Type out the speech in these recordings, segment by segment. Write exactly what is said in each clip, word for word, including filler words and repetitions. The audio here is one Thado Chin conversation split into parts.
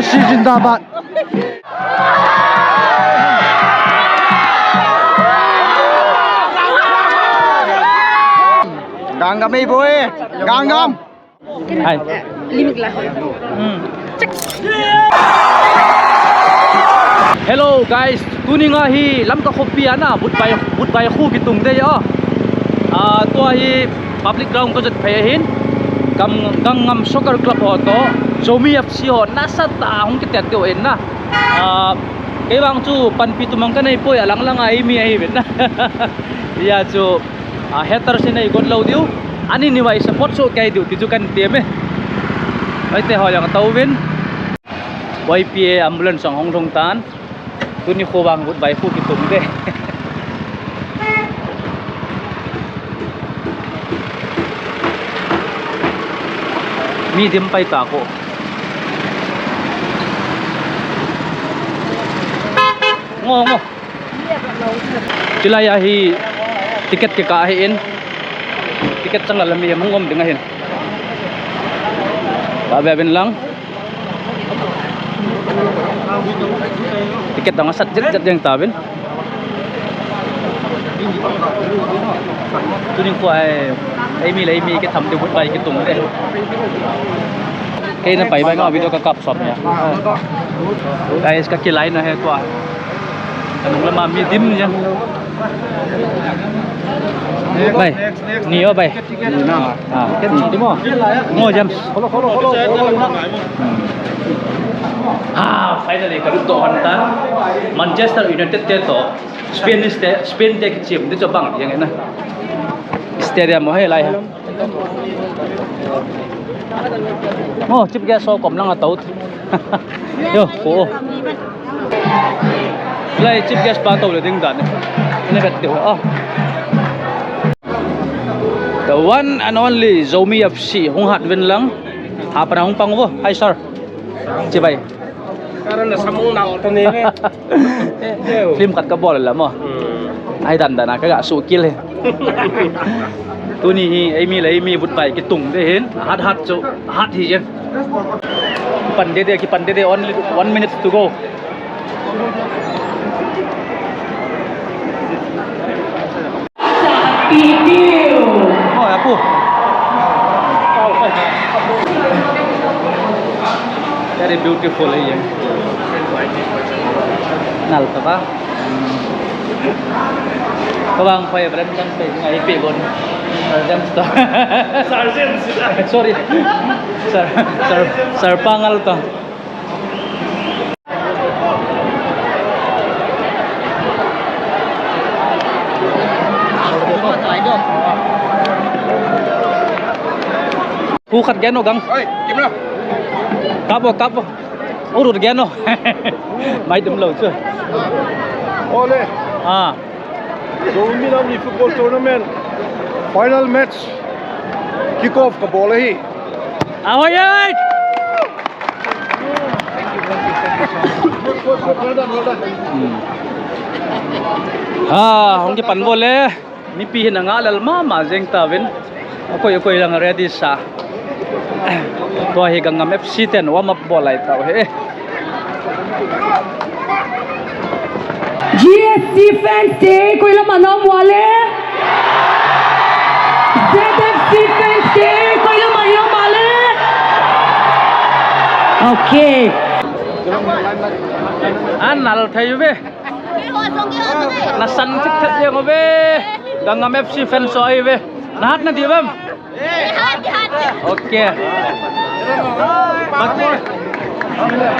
Zindabad. Gangnam ei boy. Gangnam. Hai. Limit lah. Hmm. Hello guys, tuni nga hi Lamka khopi a na, Butbai, Butbai khu kitung dei a. Ah, tua hi public ground ka jot phei ahin. Gam, Gangnam Soccer Club ho to, Zomi F C ho, nasatah a hung kitet diu ahin na. Ah, kei vang chu panpi tumang ka nei poi, alang lang a eimi ahi ven na. Hia chu, ah, haters in eigot lou diu. Ani ni vai support soh kei diu ti chu kan ti e. Vai te ho jong tou vin. Y P A ambulance jong hung lhung tan. Tuni khu vang Butbai khu kitung de. Mi dim pai ta ko. Ngo, ngo. Chulai a hi ticket kikah ahin. Ticket chang la mi hung um ding ahin. Ka ve ven lang. Ticket dang asat jet jet ding ta vin. Tuni khu a, eimi le eimi kitham diu Butbai kitung de. Kei na pai bai nga video ka kap sop nia. Guys, ka kilai na he tua. Ka nung lama mi dim nia. Bai, ni o bai. Ah, ah. Ni mo. Mo James. Ah, finally ka lut to han ta. Manchester United te to. Spain sta-, Spain te kichim ni cho bang yang na. Stadium mo he lai ha. Mo chief guest so kom lang a tou. Yo, ko. Lai chief guest pa tou le ding dan. Ne vet de. Ah. The one and only Zomi F C, hung hat vin lang. Hapna hung pang vo. Hi, sir. Chibai. Karan na samung nang to ni ve. Film khat ka bol la mo. Hmm. Ai dan dan a ka ga su kil he. Tuni hi, eimi le eimi Butbai kitung de hin. Hat hat chu, hat hi jen. Kipan de de, kipan de de, only one minute to go. Oh, apu. Very beautiful, eh, yang. Nal to ba? Kawang pai, Brandon pai, ngai pi bon. Sergeant to. Sergeant. Sorry. Sir, sir, sir pangal to. Hu khat gen o gang. Oi, kim na. Kap o, kap o. Urut gen o. Mai dum lo chu. Ole. Ah. Zomi Namni Football Tournament final match kick off ka bol ahi. Ahoy, ahoy! Hmm. Ah, hung kipan bol e. Mipi hin anga lel mama jeng ta vin. Akoi, akoi lang ready sa. Tua hi Gangnam F C ten warm up bol lai tau hi. G S C fans te, koi lam a na um uva le? Z F C fans te, koi lam a na um uva le? Okay. An nal thei ve. Na san thik thak jeng uve. Gangnam F C fans ho ahi ve. Na hat na diu vem? Okay.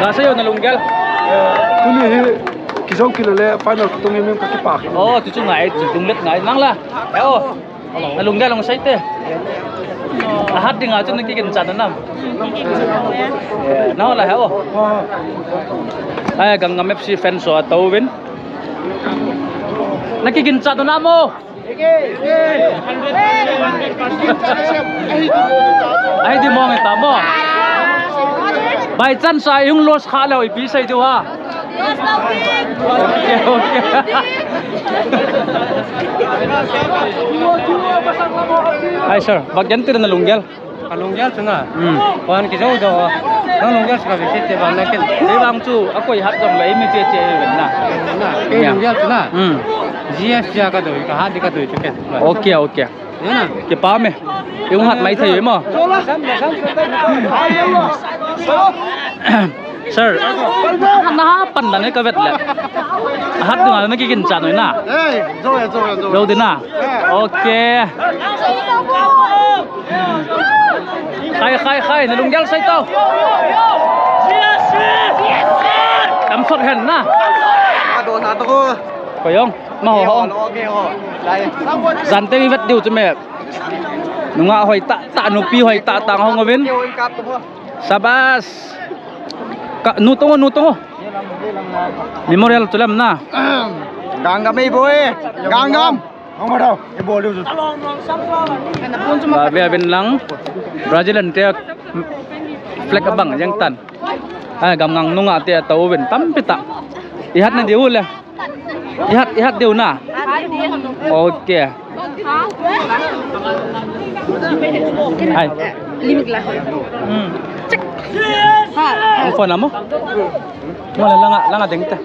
Ga sei o na lunggel. Tuni hi kijou kit le final ka tung in ka kipak. Oh, tu chu ngai, tu lunglet ngai nang la. He o. Na lunggel hung sei te. A hat ding a chu na kiginchat na nam? Eh, na ho la he o. Ai, Gangnam F C fans ho a tou vin. Na kiginchat na nam o? Ahi di mong ta mo. By chance a hung loss kha leu ipi sei diu ha. Okay, okay. Hi sir, bak gen tir na lunggel. Lunggel chu na. Hmm. Wan kijou do. Nang lunggel chu ka visit te ban na ken. Kei vang chu akoi hat jong le mi che che na. Na, kei lunggel chu na. Hmm. G S T ka do, ka hat di ka do chu ken. Okay, okay. Kipah e. Ihung hat mai thei mo. Sir, na pan dan ka vet le. Hat dunga na kikin chan na. Ei, jo ya, jo ya, jo. Jo din na. Okay. Khai, khai, khai, na lunggel sai tau. Kam sot hen na. Ado na to ko. Ko yong, ma ho ho. Jan te mi vet diu chu me. Nunga hoi ta ta, nupi hoi ta ta hong uvin. Sabas. Ka, nu tongo, nu tongo. Memorial chu lem na. Gangnam ei boy. Gangnam. Hong ma dau. Ei boy lu. Ba ve ven lang. Brazil an te flag abang jeng tan. Ai, gamnang nunga te tau ven tampi ta. I hat na diu le. I hat, i hat diu na. Okay. Ai. Limit lah. Hmm. Check. Ha. Ang phone mo? Mo la langa, langa ding ta.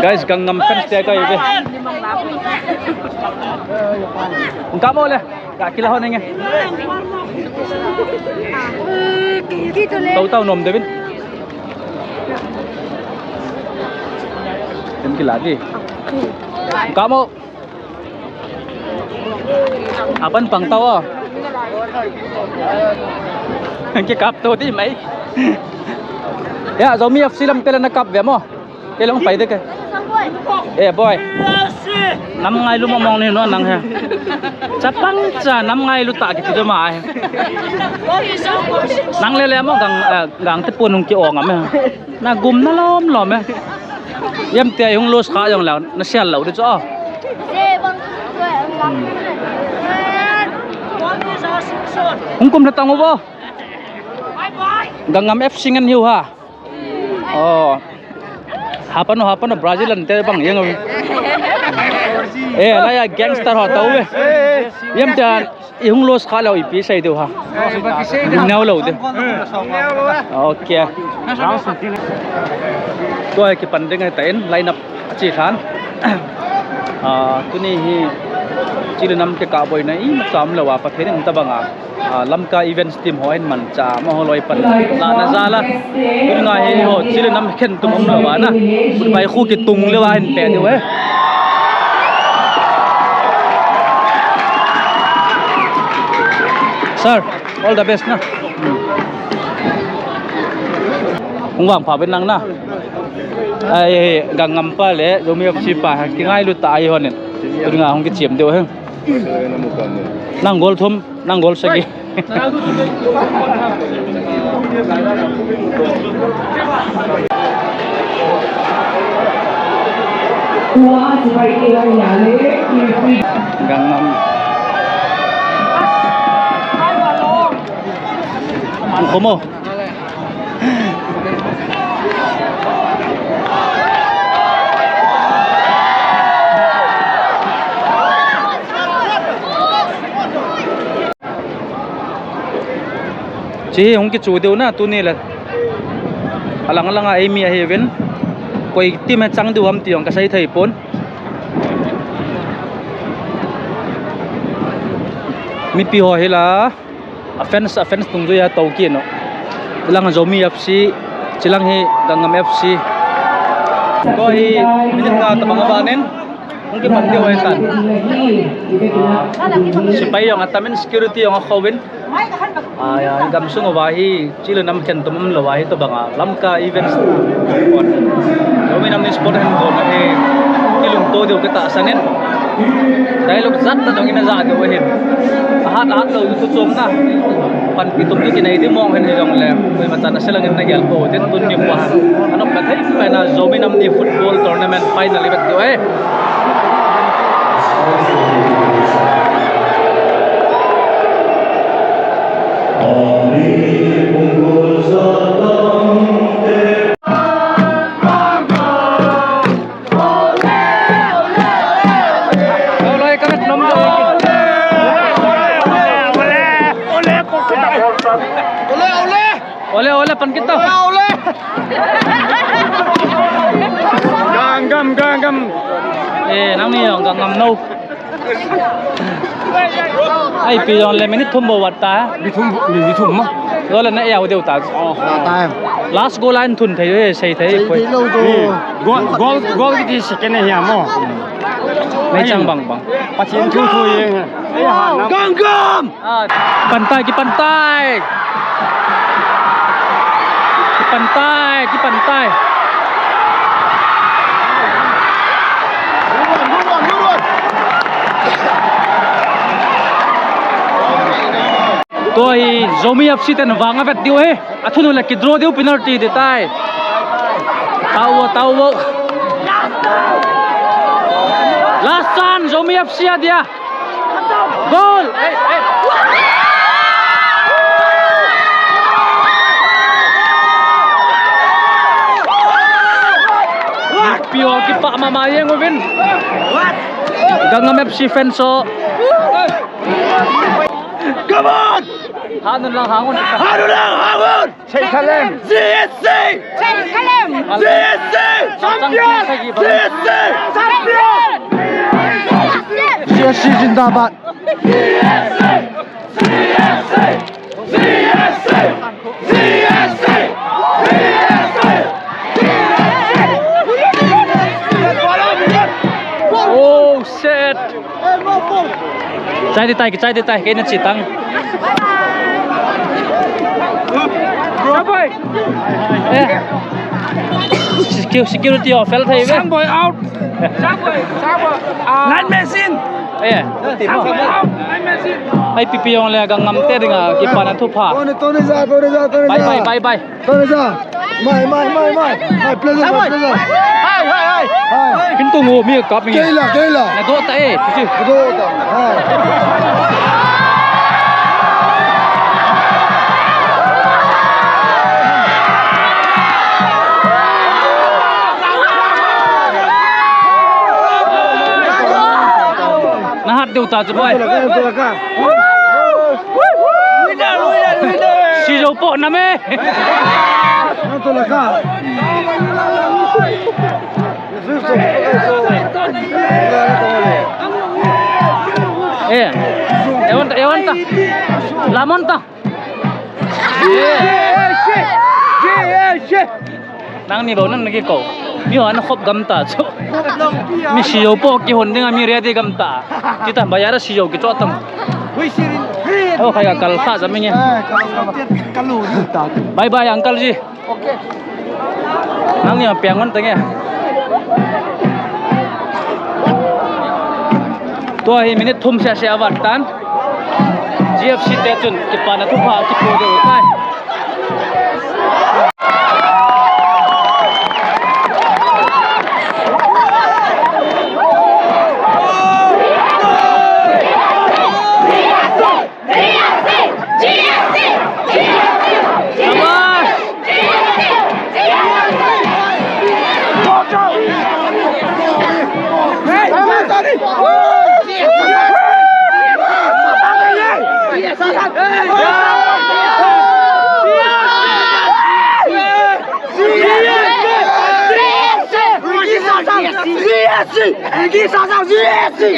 Guys, Gangnam fans te ka ibe. Ang kamo le. Ka kila ho nenge. Tau tau nom debin. Tem kila di. Kamo. Apan pang tau. Ke kap to di mai. Ya, Zomi F C lam pela na kap ve mo. Kei lang pai de ke. Eh, boy. Nam ngailu mong mong ni no nang he. Chapang cha nam ngailu ta kiti de ma he. Nang le le mo gang, eh, gang te pun hung ki ong am he. Na gum na lom lom he. Yam te hung los kha jong la na sial lo de cho. Hung kum na tang bo. Gangnam F C ngan hiu ha. Oh. Hapano, hapano, Brazil an te bang jeng. Eh, la ya gangster ho tau ve. Yam te i hung los kha lo ipi sei diu ha. Nau lo de. Okay. Tua kipan ding ta in line up chi than. Ah, tuni hi Chile nam ke ka boina i ma cham lo wa pa thenin ta banga. Ah, Lamka Events team ho in mancha, amaho loi pan la na jal a. Tun nga hi ho, Chile nam khen tum um lo va na. Bai khu ki tung le va hin pe diu e. Sir, all the best na. Hung vang pha ben lang na. Ai, Gangnam pa le, Zomi F C pa, ki ngailu ta ai honin. Tun nga hung ki chiam diu he. Nang gol thum, nang gol sagi. Gangnam. Komo. Chi hung kichu diu na tuni le. Alang alang a eimi ahi vin. Koi team a chang diu ham ti jong ka sei thei pon. Mipi ho hi la. A fans, a fans tungjuiya tou kit no. Chilang Zomi F C, chilang hi Gangnam F C. Ko hi minute nga tabang abanin. Hung kipan diu ahi tan. Ah, sepai jong atamin security jong akhouvin. Ah, ya, gamsung uva hi Chile nam khen tum um lou ahi tobanga Lamka Events. Zomi nam ni sport hen jong ahi kilungto diu kitahsan in. Dialogue jat ta jong ina ja diu ahin. Ahat, ahat lou tu chom na. Panpi tum tu kinai di mong hen jong le. Koima chan a selang in na gel ko. Tin tun ni kwa. Anop na thei pai na Zomi nam ni football tournament final i vet diu ahi. Ole, ole. Ole, ole, pan kit tau. Ole, ole. Gangnam, Gangnam. Eh, nangni jong Gangnam nou. Ai, pi jong le minute thum bou vat ta. Minute thum, minute thum ma. Jole na e au deu ta. Oh, oh. Time. Last goal line thun thei, eh, sei thei. Sei thei lou to. Goal, goal, goal kiti second hi mo. Meichang bang bang. Pathen thu thu ye. Gangnam. Ah, kipan tai, kipan tai. Kipan tai, kipan tai. Tua hi Zomi F C ten vang avet diu ahi. Athun u le kidraw diu penalty ti tai. Tau vo, tau vo. Last chance, Zomi F C a dia. Goal! Ei, ei. Pio kipah mama jeng uvin. Gangnam F C fans ho. Come on! Hanun lang hangun. Hanun lang hangun! Chei Khalem! G S C! Chei Khalem! G S C! Champion! G S C! Champion! G S C zindabad! Oh, shit! Chai di tai, chai di tai, kei na chi tang. Eh. Secu-, security ho fel thei ve. Samboi out. Samboi, Samboi. Ah. Line machine. Eh. Samboi out, line machine. Ai, pipi jong le Gangnam te dinga kipana thupha. Tony, Tony ja, Tony ja, Tony ja. Bye, bye, bye, bye. Tony ja. Mai, mai, mai, mai. My pleasure, my pleasure. Hai, hai, hai. Hai. Kin tu ngo mi kap mi. Kei la, kei la. Na do ta e, tu si. Na do ta. Hai. Na hat deu ta chu boy. Tony la ka, Tony la ka. Sijou po na me. Tony la ka. Eh, ewan ta, ewan ta. Lamon ta. Nangni bou nang naki ko. Mi ho ana khop gam ta chu. Mi sijou po kihon dinga mi ready gam ta. Kita bayara sijou kicho tang. Oh, khai ka kal kha jam nge. Bye bye, uncle ji. Nangni ma peng ngon tenge. Tua hi minute thum sia sia avat tan. G F C te chun kipana thupha kipu deu tai.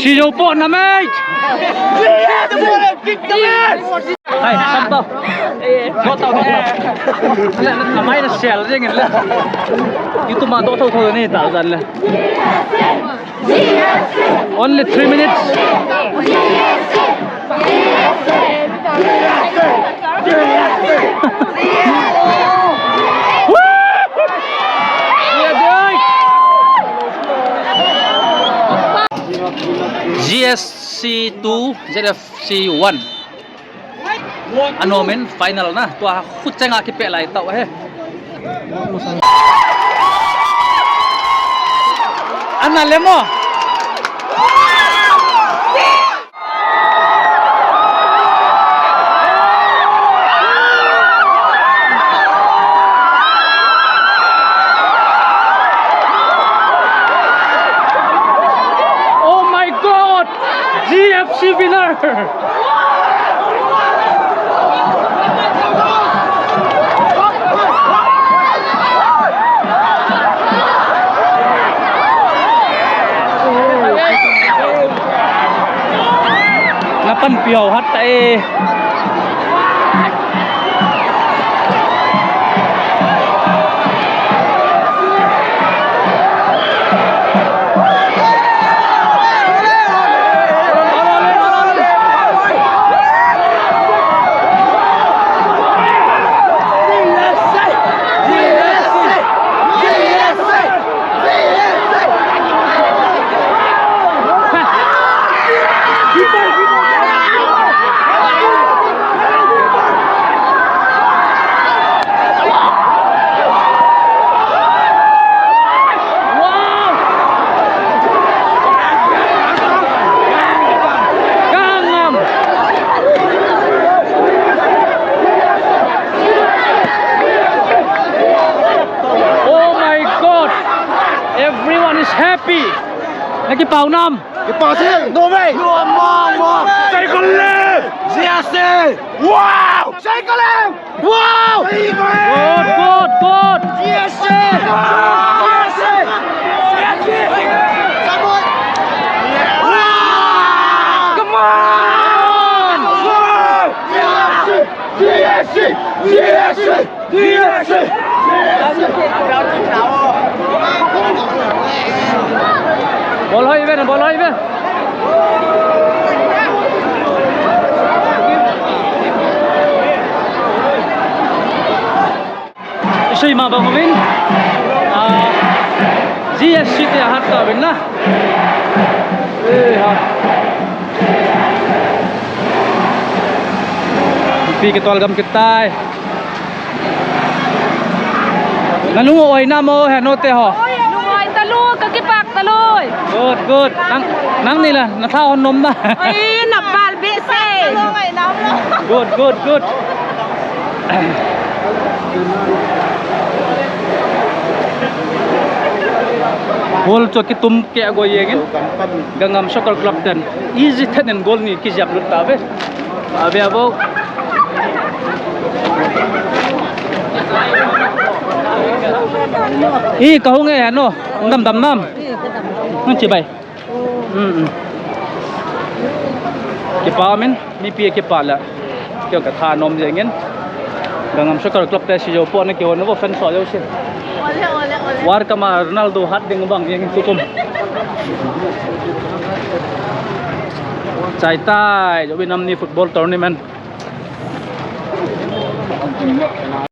Sijou po na mei. Hai, sampa. Kotau. Ala, na mai na sel jeng le. Itu ma do thou thou ni ta jan le. Only three minutes. G S C two, Z F C one. Anom in final na, tua khu chenga kipeh lai tau he. Ana le mo. Oh my God! G F C winner! Yo, hat ta e. Oh my God! Everyone is happy. Nakipah nam? Kipah sih, no way. Cycling! G S C! Wow! Cycling! Wow! Good, good, good. G S C! G S C! Come on! Wow! G S C! G S C! G S C! Ball hoi ve, ball hoi ve. Isei ma bang uvin. Ah, G S C te hat ta uvin na. Eh, ha. Pi ke tol gam ke tai. Nanu oi na mo he no te ho. Oi, oi, talu, kakipah talu. Good, good. Nang, nangni la, natha hon nom na. Oi, nabal be se. Good, good, good. Goal chu kitum ke a go yengin. Gangnam Soccer Club ten. Easy ten in goal ni kijap lut ta ve. Ave abo. I ka hung e ano. Dam dam nam. Nang chibai. Mm. Kipah min, mipi kipah la. Kio ka tha nom jeng in. Gangnam Soccer Club te si jo po na kio na bo fan so jo si. Ole, ole, ole. World Cup ma Ronaldo hat ding bang jeng tukum. Chai tai, jo bi nam ni football tournament.